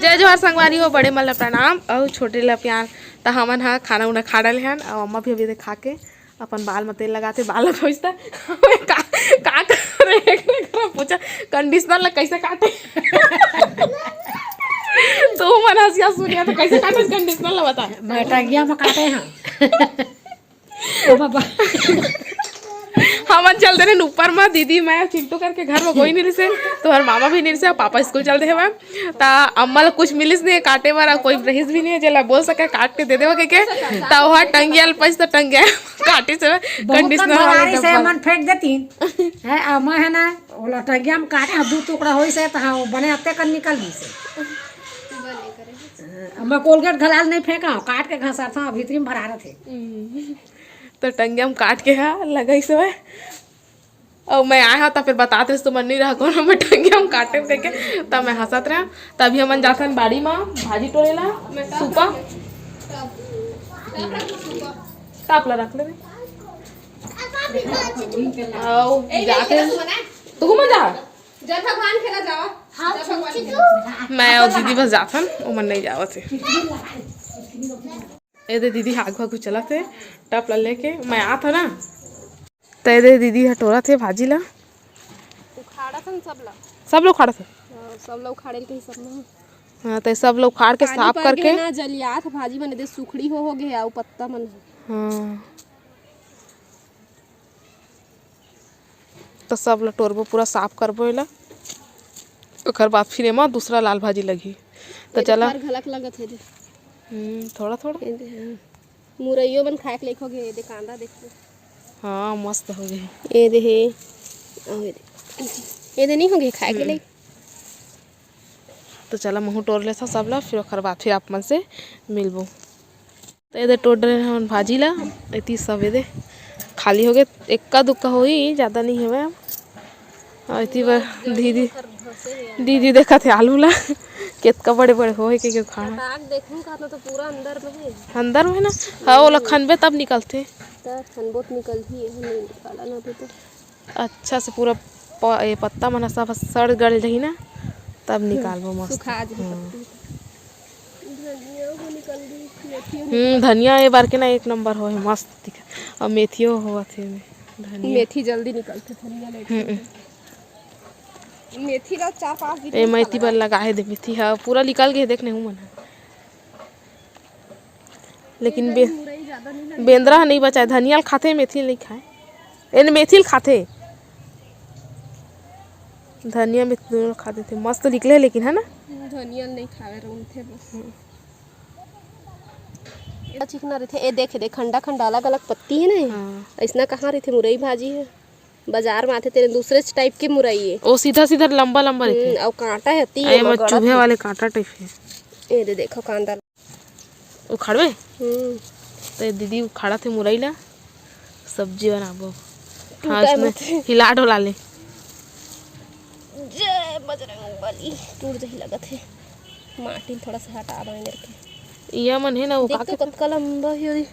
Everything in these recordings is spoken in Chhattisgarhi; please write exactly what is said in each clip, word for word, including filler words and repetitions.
जय जोहार संगवारी हो, बड़े मन ला प्रणाम अउ छोटे ला प्यार। त हमन ह खाना उना खा डाले हन अउ अम्मा भी अभी खा के अपन बाल म तेल लगाथे, बाल ला खोजता। का, का करे? पूछा, कंडीशनर ला कैसे काटे? तू मन हंसिया सुनिया तो कैसे काटे कंडीशनर ला बता। मैं टंगिया में काटे हैं। ओ बाबा। हमन चल दे रहे ऊपर में, दीदी, मैं, चिंटू करके घर में कोई नहीं रिसे, तोहर मामा भी नहीं रिसे, पापा स्कूल चल दे हवय। ता अम्मा ला कुछ मिलिस नहीं काटे बर, कोई रहिस भी नहीं है जेला बोल सके काट के दे देवा के, के। ता वहाँ टंगिया ल पैसा टंगिया काटे से बहुत कंडीशनर वाले भरारी से डब्बा। मन फेंक देती है, अम्मा है ना, ओला टंगिया में काटे, हाँ, दू टुकड़ा होई से, तो हाँ, वो बने अत्ते कर निकल गई से। अब मैं कोलगेट घलाल नहीं फेंका, काट के घसाता, भीतरी में भरा रहे। तो टंगिया में काट के हा लगाई से। अउ मैं आए हव, त फिर बतात रहिस, तुमन नइ रहा कोनो, मैं टंगिया म काटे कहिके, त मैं हंसत रहा। त अभी हमन जाथन बाड़ी म भाजी टोरे ला, सुपा। टप ला रख ले रे। अउ जाके तू मन जा। जय भगवान खेला जावा। जय भगवान खेला। मैं अउ दीदी बस जाथन, ओमन नइ जावत हे। ए दे दीदी आगू आगू चलत हे, टप ला लेके मैं आत हव ना। त ए दे दीदी ह टोरत हे भाजी ला। उखाड़त हन सब ला। सब ला उखाड़त हे? हाँ, सब ला उखाड़े ल कही सब ला। हाँ, त सब ला उखाड़ के पानी साफ पर करके गे ना, जलियात भाजी मन दे सुखड़ी हो, हो गे, अउ पत्ता मन ह। हाँ। त सब ला टोरबो, पूरा साफ करबो एला। ओकर बाद फिर एमा दूसरा लाल भाजी लगही। त ए दे चला। फर घलक लगत हे दे। हम्म, थोड़ा थोड़ा। ए दे, हाँ। मुरइयो मन खाए के लायक हो गे, ए दे कांदा देखो। हाँ, मस्त हो गे। ए दे हे। अउ ए दे। ए दे नहीं हो गे खाए के हम्म। लायक। त चला, महूँ टोर लेथव सब ला, फिर ओकर बाद फिर आप मन से मिलबो। त एदे टोर डरे हमन भाजी ला, एती सब एदे खाली होगे, एक्का दुक्का होही, जादा नइ हवय। अउ एती बर दीदी, दीदी देखत हे आलू ला, केतका बड़े बड़े होहे के, के खाना। काट देखहूँ कहत न तो पूरा अंदर में हे। अंदर में हे ना? हाँ, ओला खनबे तब निकलथे। त खनबो त निकलही, एहू नइ निकाला ना अभी तो। अच्छा से पूरा प-, ए, पत्ता मन ह सब सड़ गल जही ना, तब निकालबो मस्त। सुखा जही हम्म। पत्ती। धनिया हो निकल गई, मेथी हो हम्म, धनिया ए बार के ना एक नंबर होहे, मस्त दिखे। अउ मेथियो होवत हे एमे, धनिया। मेथी जल्दी निकलथे, धनिया लेट हम्म। निकलथे। मेथी ला चार पाँच दिन ए, निकल मैं एती बर लगा। लगा हे दे, मेथी ह पूरा निकल गे, देख नेहू मन ह। लेकिन बे-, मुरई ज्यादा नहीं लगे। बेंदरा ह नहीं बचाए, धनिया ल खाथे, मेथी ल नहीं खाए। एने मेथी ल खाथे, धनिया मेथी दोनों ल खा देथे। मस्त निकले लेकिन, है ना? धनिया ल नहीं खावे, रंगथे बस। हम्म। ए चिकना रहिथे, ए देख, देख, खंडा खंडा अलग अलग पत्ती है ना, हाँ। अइसना कहाँ रहिथे मुरई भाजी है? बाजार में आथे तेरे दूसरे टाइप के मुरई है। ओ सीधा सीधा लंबा लंबा हम्म, रहिथे। अउ कांटा है, ती आ, एमा ओमा गड़त चुभे है। वाले कांटा टाइप है। ए दे देखो कांदा। उखाड़बे? हम्म। त दीदी उखाड़त हे मुरई ला, सब्जी बनाबो। टूटा हाँ, इसमें मत। हिला डोला ले। जय बजरंग बली। टूट जही लगत हे। माटी ल थोड़ा सा हटा दो इधर के। इया मन हे ना, वो देख का तो के कतका लंबा हे, ओदी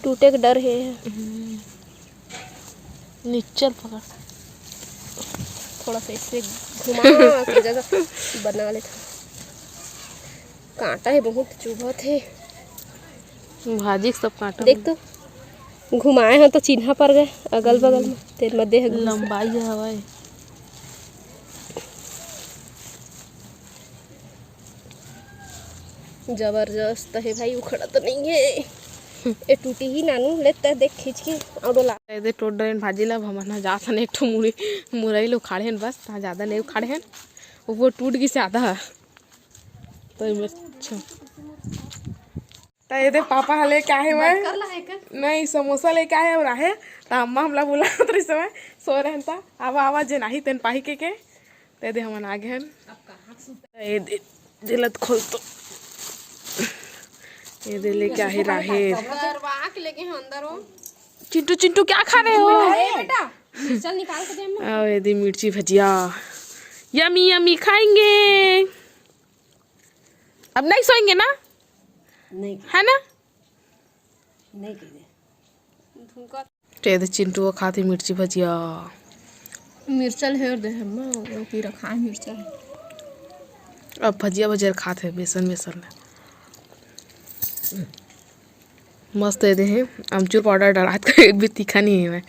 टूटे के डर हे। हम्म। निच्चल पकड़। थोड़ा सा इससे घुमा के जगह बना लेथन। कांटा हे, बहुत चुभत हे। भाजी के सब कांटा देख हे। तो, घुमाए हो तो चिन्हा पर गए अगल बगल में, तेल में देह घुस। लंबाई हवय। जबरदस्त हे भाई, उखड़त नहीं है। ए टूटी ही नानू, लेते देख खींच के, और डोला। एदे टोर डरेन भाजी ला, अब हमन ह जात हन एक ठो मुरई, मुरई ल उखाड़े हन बस, तहाँ जादा नहीं उखाड़े हन, वो टूट गिस आधा। तो एमे अच्छा। त एदे पापा ह लेके आहे हवय। बर्गर ला है का? नहीं, समोसा लेके आहे अउ आहे। त अम्मा हमला बुलावत रहिस हवय, सोए रहन त। आवा, आवा, जेन आही तेन पाही के के। त एदे हमन आ गे हन। ए दे, जेलत खोल तो। एदे लेके आहे राहेर। करवा के लेके हैं अंदर वो। चिंटू, चिंटू क्या खा रहे हो? अरे बेटा, मिर्चा निकाल के दे अम्मा। आओ, एदे मिर्ची भजिया। Yummy, yummy खाएंगे। अब नहीं सोएंगे ना? नहीं। है ना? नहीं कह दे। तो एदे चिंटू खाथे मिर्ची भजिया। मिर्चा ल हेर दे हे अम्मा, वो की रखा है मिर्चा। अब भजिया भजिया खात हे बेसन बेसन ला। मस्त हे दे हे, अमचूर पाउडर डलात का एक भी तीखा नहीं हे।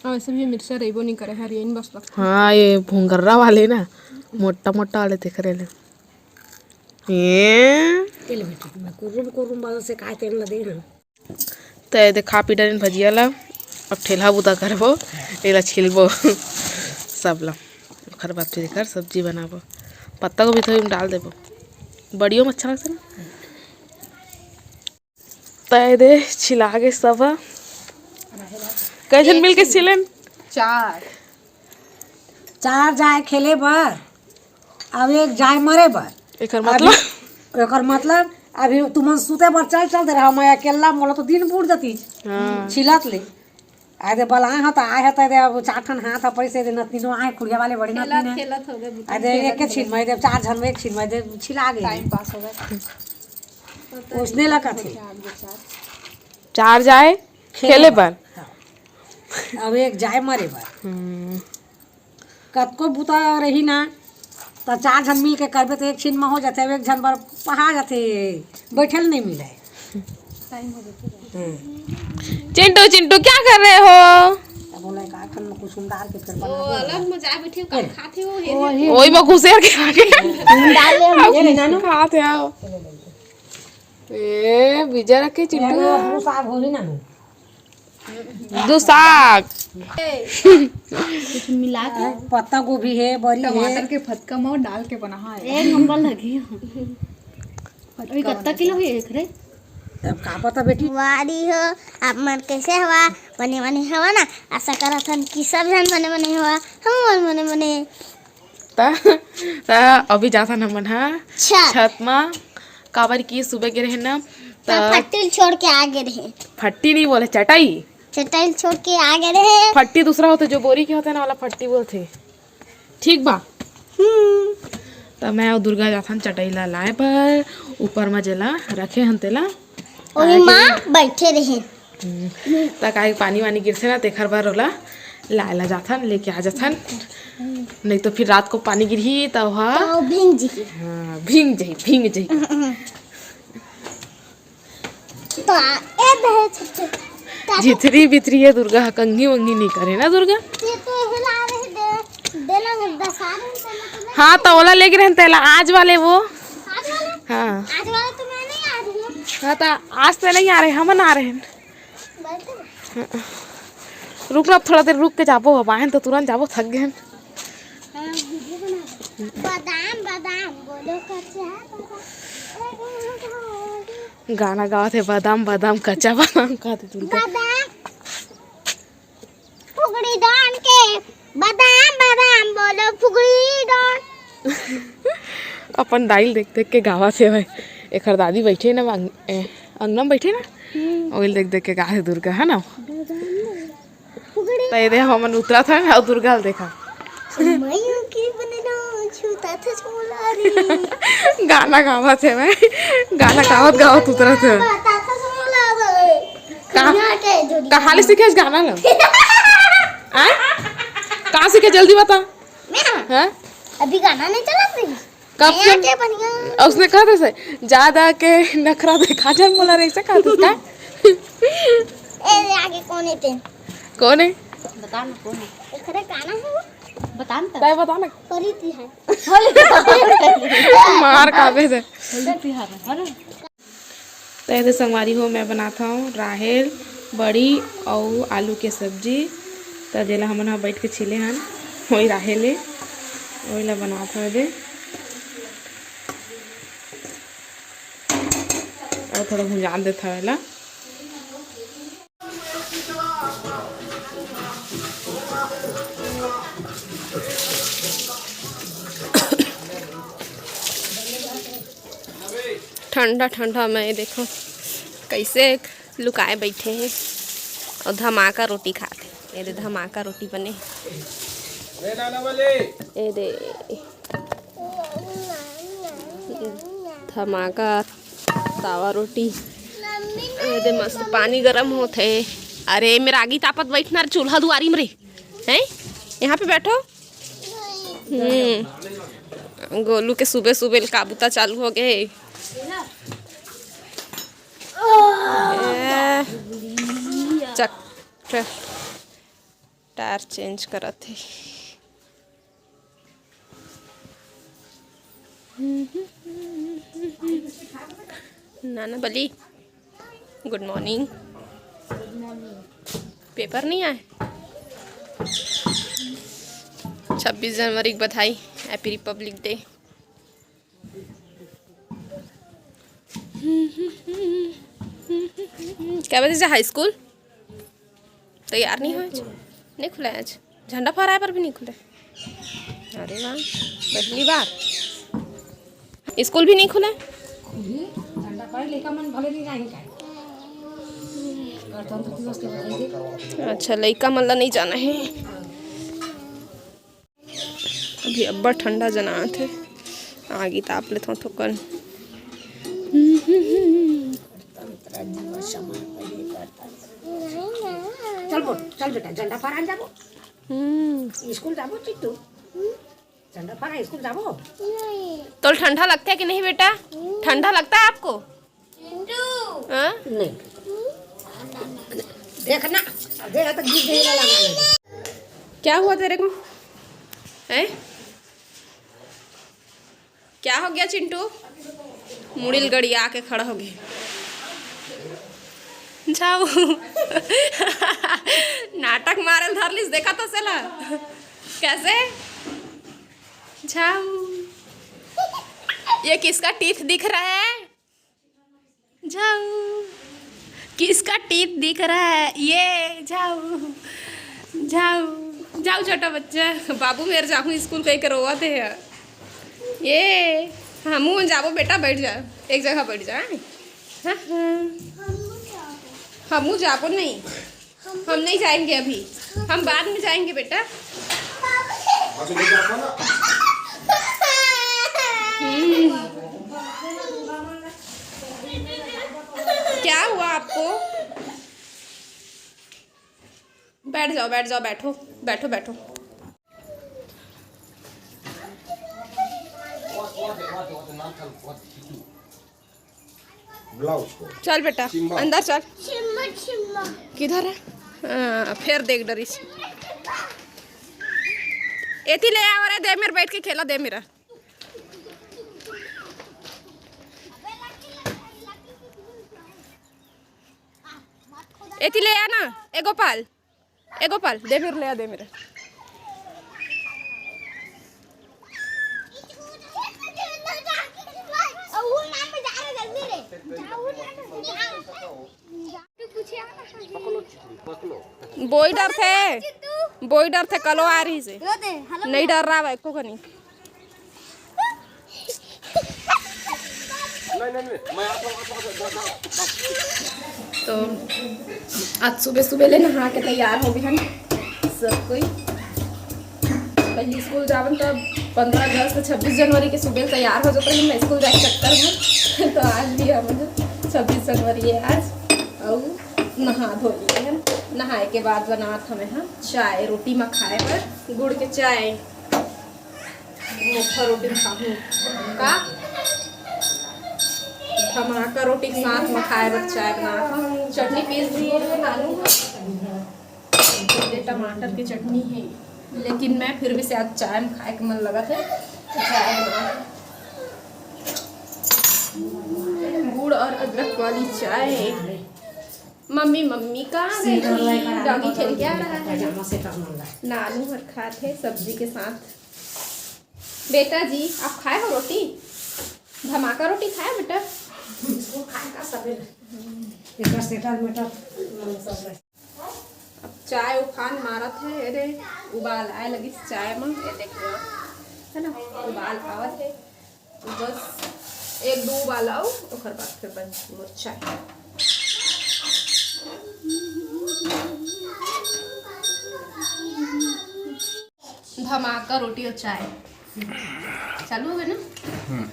और ऐसे भी मिर्चा रेबो नहीं करे, हरियन बस लगता। हाँ, ये भोंगर्रा वाले ना, मोटा मोटा वाले दिख रहे ले। ये तेल बेटी, मैं कुरुम कुरुम वाला से काय तेल ला दे ना। त ये दे खा पी डरेन भजिया ला, अब ठेलहा बुता करबो, एला छिलबो सब ला, ओखर बाद फिर एकर सब्जी बनाबो। पत्ता गोभी तो एम डाल देबो, बड़ियो में अच्छा लगता ना। त ये दे छिला गे सब ह। कैसन मिल के छिलेन? चार। चार जाए खेले बर, अब एक जाए मरे बर। एकर अभी मतलब? एकर मतलब अभी तुमन सुते बर चल चल दे रहा, मैं अकेला, मोला तो दिन बूड़ जाती। हाँ। छिलत ले। आय दे बलाए ह त आय ह त दे, अब चार ठन हाथ ह पैसे दे, नतनीनो आय, खुड़िया वाले बड़ी खेलत नतनीन हे। खेलत हो गए, आय दे खेलत एक के खेलत। छीन में दे, चार झन में एक छीन में दे, छिला गे। टाइम पास हो गए। उसने लगत हे। चार जाए खेले खेले बर। बर। हाँ। अब एक जाए मरे बर। हम्म। कतको बुता रही ना, त चार झन मिल के करबे त एक छीन म हो जाथे, अब एक झन बर पहा जाथे, बैठे ल नहीं मिले। हम्म। चिंटू, चिंटू, क्या कर रहे हो? अब बोला, एक आखन में कुछ डाल के फिर बना दे। अलग में जाए बैठे, का खाथे हो, ये वही। वही में घुसेर के आगे। डाल ले, हम ये ले जानो। खाथे आओ। ए, बीजा रखे चिंटू। ये ना, दू साग होही ना। दू साग। कुछ मिला के। पत्ता गोभी हे, बरी हे। टमाटर के फतका में डाल के बना है। एक नंबर लगी। अभी कत्ता किलो हे एक रे? अब का पता बेटी। वारी हो, आप मन कैसे हवा? बने बने हवा ना? आशा करत हन कि सब झन बने बने हवा, हम मन बने बने। त, त अभी जाथन हमन ह छत। छत म, काबर कि सुबह गे रहे न, त त फट्टी ल छोड़ के आ गे रहे। फट्टी नहीं बोले, चटाई। चटाई ल छोड़ के आ गे रहे। फट्टी दूसरा होथे, जो बोरी के होथे ना, वाला फट्टी बोलथे। ठीक बा। हम्म। त मैं अउ दुर्गा जाथन चटाई ला लाए बर, ऊपर म जेला रखे हन तेला। ओही ताकि माँ बैठे रहे। हम्म। त काहे पानी वानी गिरथे ना, तेखर बर ओला लाए ला जाथन, लेके आ जाथन। नहीं तो फिर रात को पानी गिरही त ओहा तो भींग जी। हाँ, भींग जही, भींग जही। तो आ, ए दे, छ, छ, का झिथरी बिथरी हे दुर्गा ह, कंघी वंघी नहीं करे ना दुर्गा। ये तो हिला रहे दे, देला दशहरे में तो मतलब हाँ, त ओला लेके रहन तेला आज वाले वो। आज वाला? हाँ। आज वाला तो मैं नहीं आज हूँ। हाँ, त आज तो नहीं आ रहे, हमन आ रहे हैं। बैठे ना। हाँ। रुक ना, अब थोड़ा देर रुक के जाबो, अब आए हैं तो तुरंत जाबो, थक गए हैं। हाँ, वीडियो बना दे। बादाम, बादाम, बोलो कच्चा बादाम। गाना गावत हे, बादाम, बादाम, कच्चा बादाम, कहत हे तुमको। बादाम, फुगड़ी डांड के, बादाम, बादाम, बोलो फुगड़ी डांड। अपन दाई ल देख देख के गावत हे भाई। एखर दादी बैठे ना, अंग-, ए, अंगना में बैठे ना, हम्म। ओइल देख देख के गावत हे दुर्गा, है ना? बादाम, बादाम। त ये दे हमन उतरत हन अउ दुर्गा ल देखा। मयूं के बनना छूता था झोला रे। गाना गावत हे मैं, गाना गावत गावत उतरत हे। छूता था झोला रे। का-, कहाँ के जोड़ी? कहाँ ले सीखे इस गाना ला? आय? कहाँ सीखे, जल्दी बता। मैं? हाँ? अभी गाना नहीं चला थे। कब से? बढ़िया। उसने कहा था से, "ज्यादा के नखरा देखा जा मोला रे," ऐसे कहा था का? ए, रे आगे कौन है ते? कौन है? बता ना कौन है। एखरे गाना है वो? बता ना। तय बता ना। परी तिहार। मार खाबे से। होली तिहार है ना? त एदे संगवारी हो, मैं बनात हव राहेर, बड़ी अउ आलू के सब्जी। त जेला हमन ह बैठ के छीले हन, वही राहेर ले, वही ला बनात हव एदे। अउ थोड़ा भुंजान देत हव एला। ठंडा ठंडा में ये देखो कैसे लुकाए बैठे हे अउ धमाका रोटी खात हे। ये दे धमाका रोटी बने हे। ये दे धमाका तावा रोटी। ये दे मस्त पानी गरम होत हे। अरे मेरा आगी तापत बैठना रे चूल्हा दुआरी में रे। हैं? यहाँ पे बैठो। हम्म। गोलू के सुबह सुबह का बुता चालू हो गए। ए, चक, टायर चेंज करत हे। नाना बली, गुड मॉर्निंग। पेपर नहीं आए? छब्बीस जनवरी की बधाई, हैप्पी रिपब्लिक डे। क्या बजे जा हाई स्कूल? तैयार नहीं हो आज? नहीं खुला है आज? झंडा फहराए पर भी नहीं खुला है। अरे वाह, पहली बार स्कूल भी नहीं खुला है। झंडा फहराए, लइका मन भले नहीं जाएंगे। गणतंत्र दिवस के बधाई दे। अच्छा, लइका मन ला नहीं जाना है। अभी अब्बड़ ठंडा जनात हे। आगी ताप लेथों थोकन। चल बोल, चल बेटा, झंडा फहरान जाबो। हम्म। स्कूल जाबो चिट्टू? झंडा फहरा स्कूल जाबो? तोल ठंडा लगता है कि नहीं बेटा? ठंडा लगता है आपको? हाँ? नहीं। देखना, देख तो गिर गई वाला गाना। क्या हुआ तेरे को? हैं? क्या हो गया चिंटू? मुड़ी ल गड़िया के खड़ा हो गए। जाओ। नाटक मारे ल धर लिस, देखा तो सेला। कैसे? जाओ। ये किसका टीथ दिख रहा है? जाओ। किसका टीथ दिख रहा है? ये जाओ, जाओ, जाओ छोटा बच्चा। बाबू मेर जाहूँ स्कूल कहिके रोवत हे। ये हमू जाबो बेटा, बैठ जा, एक जगह बैठ जा। हाँ, हाँ। हमू जाबो नहीं। हम नहीं जाएंगे अभी, हम बाद में जाएंगे बेटा। हम्म। क्या हुआ आपको? बैठ जाओ, बैठ जाओ, बैठो, बैठो, बैठो। बुलाओ उसको। चल बेटा, सिम्बा। अंदर चल। Simba, Simba. किधर है? हाँ, फिर देख डरिस। एती ले आ रे, दे मेर बैठ के खेला, दे मेरा। एती ले आ ना, ए गोपाल। ए गोपाल, दे मेरे, ले आ, दे मेरे। बोई डर थे, बोई डर थे, कलो आ रही से। नहीं डर रहा है, को नहीं। तो आज सुबह सुबह ले नहा के तैयार हो गए हम सब कोई। पहले स्कूल जावन तो पंद्रह अगस्त, छब्बीस जनवरी के सुबह तैयार हो जाते हैं स्कूल जाए के चक्कर में। तो आज भी हम छब्बीस जनवरी है आज, और नहा धो लिए हैं। नहाए के बाद बनात हमें हम चाय, रोटी में खाए बर गुड़ के चाय। मोथा रोटी खाहूँ का? धमाका रोटी के साथ में खाए बर चाय बना। चटनी पीस दिए है नानू, ये टमाटर की चटनी है, लेकिन मैं फिर भी से आज चाय में खाए के मन लगत है, तो चाय बना। गुड़ और अदरक वाली चाय। मम्मी, मम्मी कहाँ गई? डॉगी खेल के आ रहा है। नानू हर खात है सब्जी के साथ। बेटा जी, आप खाए हो रोटी? धमाका रोटी खाए बेटा? इसको खाए का सवेरे। एकर सेटर मेटर, सब। अब चाय उफान मारत है, अरे उबाल आए लगी चाय में, ये देखो, है ना, उबाल आवत है। बस एक दो उबाल आओ, ओकर बाद फिर बन मोर चाय। धमाका रोटी और चाय चालू हो गए ना। हम्म।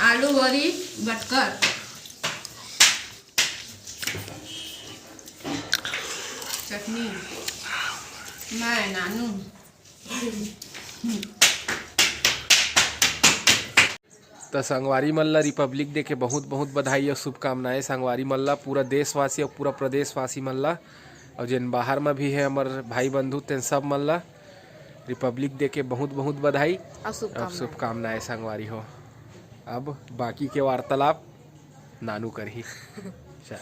आलू बरी बटकर चटनी, मैं नानू। त संगवारी मन ला रिपब्लिक डे के बहुत बहुत बधाई अउ शुभकामनाएं। संगवारी मन ला, पूरा देशवासी अउ पूरा प्रदेशवासी मन ला, अउ जेन बाहर म भी हे हमर भाई बंधु, तेन सब मन ला रिपब्लिक डे के बहुत बहुत बधाई अउ शुभकामनाएं। अउ शुभकामनाएं संगवारी हो। अब बाकी के वार्तालाप नानू करही। चल,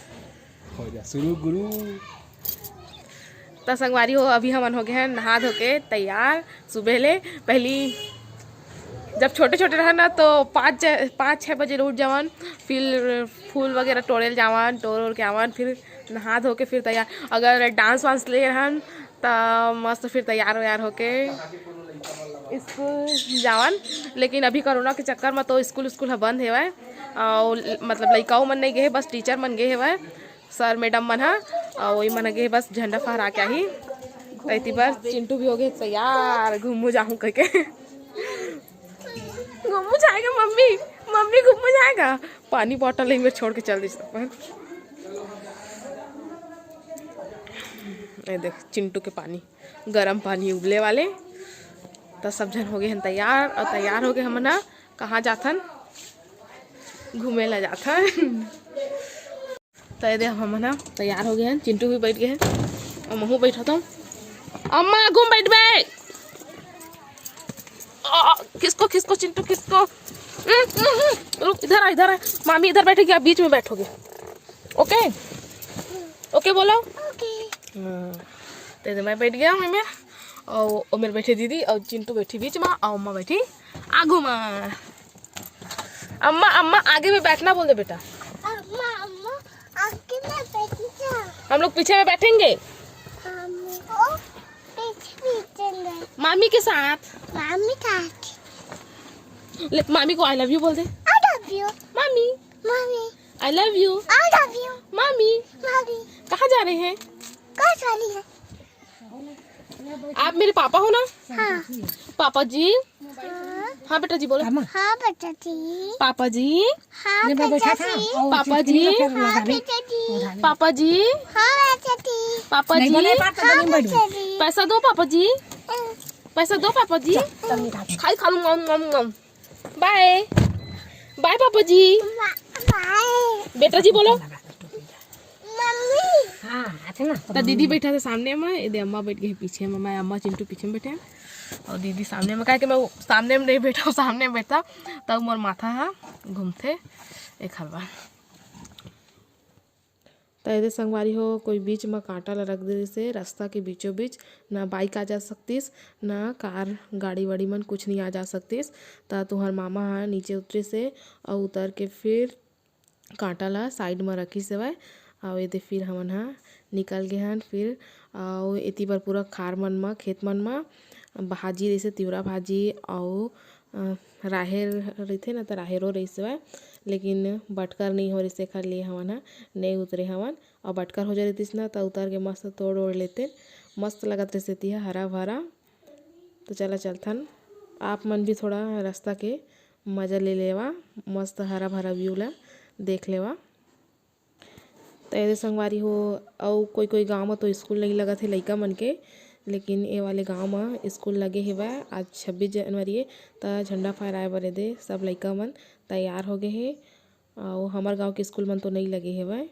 हो जा शुरू गुरु। त संगवारी हो, अभी हमन हो गए हैं नहा धो के तैयार। सुबह ले पहली जब छोटे छोटे रहन ना, तो पाँच ज- पाँच छः बजे ले उठ जावन, फिर फूल वगैरह टोड़े ल जावन, टोड़ ओड़ के आवन, फिर नहा धो के फिर तैयार। अगर डांस वांस ले रहन, त मस्त फिर तैयार वैयार होके स्कूल जावन। लेकिन अभी कोरोना के चक्कर में तो स्कूल स्कूल ह बंद हेवय, और मतलब लइकाओ मन नहीं गए, बस टीचर मन गए हेवय, सर मैडम मन ह, और वही मन गए बस झंडा फहरा के आही। त एती बर चिंटू भी हो गए तैयार, घूमू जाहूँ कह के। घूमू जाएगा मम्मी, मम्मी घूमू जाएगा। पानी बॉटल एक बार छोड़ के चल दिस पर। ए देख चिंटू के पानी, गरम पानी उबले वाले। त सब झन हो गए हन तैयार, और तैयार हो गए हमन ह कहाँ जाथन, घूमे ला जाथन। त ये दे हमन ह तैयार हो गए हन, चिंटू भी बैठ गए हैं और महू बैठा था। अम्मा आगू में बैठ बे। आ, खिसको खिसको चिंटू खिसको। हम्म, हम्म, हम्म। रुक, इधर आ, इधर आ। मामी इधर बैठेगी, आप बीच में बैठोगे। ओके, ओके बोलो। ओके। हाँ। तो इधर मैं बैठ गया हूँ, मैं और ओमेर बैठे दीदी और चिंटू बैठी बीच में और अम्मा बैठी आगू में। अम्मा, अम्मा आगे में बैठना बोल दे बेटा। अम्मा, अम्मा आगे में बैठ जा। हम लोग पीछे में बैठेंगे। हम लोग पीछे बैठेंगे। मामी के साथ। मामी साथ। ले, मामी को आई लव यू बोल दे। I love you. मामी। मामी। I love you. I love you. मामी। मामी। कहाँ जा रहे हैं? कहाँ जा रही है? आप मेरे पापा हो ना? हाँ। पापा जी। हाँ। हाँ बेटा जी बोलो। हाँ बेटा जी। पापा जी। हाँ ये मैं बैठा बेटा था, जी। और पापा चिपकी जी। का फिर हाँ लगा दी। बेटा जी। उठा ले। पापा जी। हाँ बेटा जी। पापा नहीं जी। बोले, बात तो हाँ नहीं बोली। बेटा जी। पैसा दो पापा जी। हम्म। पैसा दो पापा जी। चल, चल निकाल। खाई खा लूँ, ngam, ngam, ngam। बाय। बाय पापा जी। बा-, बाय। बेटा जी बोलो। मम्मी। हाँ, अच्छा ना। तो दीदी बैठा था सामने में, ये दे अम्मा बैठ गई पीछे में, मैं अम्मा चिंटू पीछे में बैठे हैं और दीदी सामने में, काहे कि मैं वो सामने में नहीं बैठा हूँ, सामने में बैठा तब मोर माथा हा घूमथे एक हलवा। त एदे संगवारी हो, कोई बीच म कांटा ल रख दे रिहिसे, रास्ता के बीचों बीच, ना बाइक आ जा सकतिस, ना कार, गाड़ी वाड़ी मन कुछ नहीं आ जा सकतिस। त तुहर मामा ह नीचे उतरिस हे अउ उतर के फिर कांटा ल साइड म रखिस हवय। अउ एदे फिर हमन ह निकल गे हन। फिर अउ एती बर पूरा खार मन म, खेत मन म भाजी रिहिसे, तिवरा भाजी अउ अ, राहेर रहिथे ना, त राहेरो रहिस हवय, लेकिन बटकर नइ हो रिहिस, एखर लिए हमन ह नइ उतरे हवन। अउ बटकर हो जा रहितिस ना, त उतर के मस्त तोड़ ओड़ लेते, मस्त लगत रहिस एती ह हरा भरा। तो चला चलथन, आप मन भी थोड़ा रास्ता के मजा ले लेवा, मस्त हरा भरा व्यू ला देख लेवा। त एदे संगवारी हो, अउ कोई कोई गांव म तो स्कूल नइ लगत हे लइका मन के, लेकिन ए वाले गांव म स्कूल लगे हेवय। आज छब्बीस जनवरी ए, त झंडा फहराए बर एदे सब लइका मन तैयार हो गे हे। अउ हमर गांव के स्कूल मन तो नइ लगे हेवय।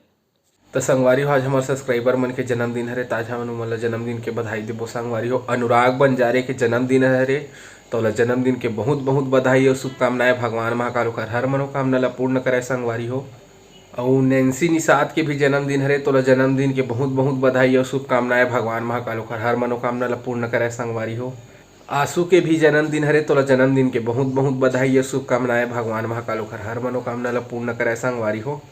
त संगवारी हो, आज हमर सब्सक्राइबर मन के जन्मदिन हरे, त आज हमन उमन ल जन्मदिन के बधाई देबो। संगवारी हो, अनुराग बंजारे के जन्मदिन हरे, त ओला जन्मदिन के बहुत बहुत बधाई अउ शुभकामनाएं। भगवान महाकाल ओकर हर मनोकामना ल पूर्ण करय संगवारी हो। अउ नैन्सी निषाद के भी जन्मदिन हरे, तोला जन्मदिन के बहुत बहुत बधाई अउ शुभकामनाएं। भगवान महाकाल ओखर हर मनोकामना ल पूर्ण करय संगवारी हो। आशु के भी जन्मदिन हरे, तोला जन्मदिन के बहुत बहुत बधाई अउ शुभकामनाएं। भगवान महाकाल ओखर हर मनोकामना ल पूर्ण करय संगवारी हो।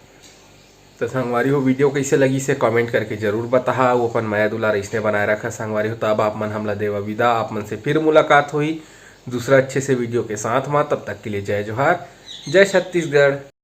त संगवारी हो, वीडियो कइसे लगिस हे कमेंट करके जरूर बताहा अउ अपन मया दुलार अइसने बनाए रखा संगवारी हो। त अब आप मन हमला देवा विदा, आप मन से फिर मुलाकात होही दूसरा अच्छे से वीडियो के साथ म। तब तक के लिए जय जोहार, जय छत्तीसगढ़।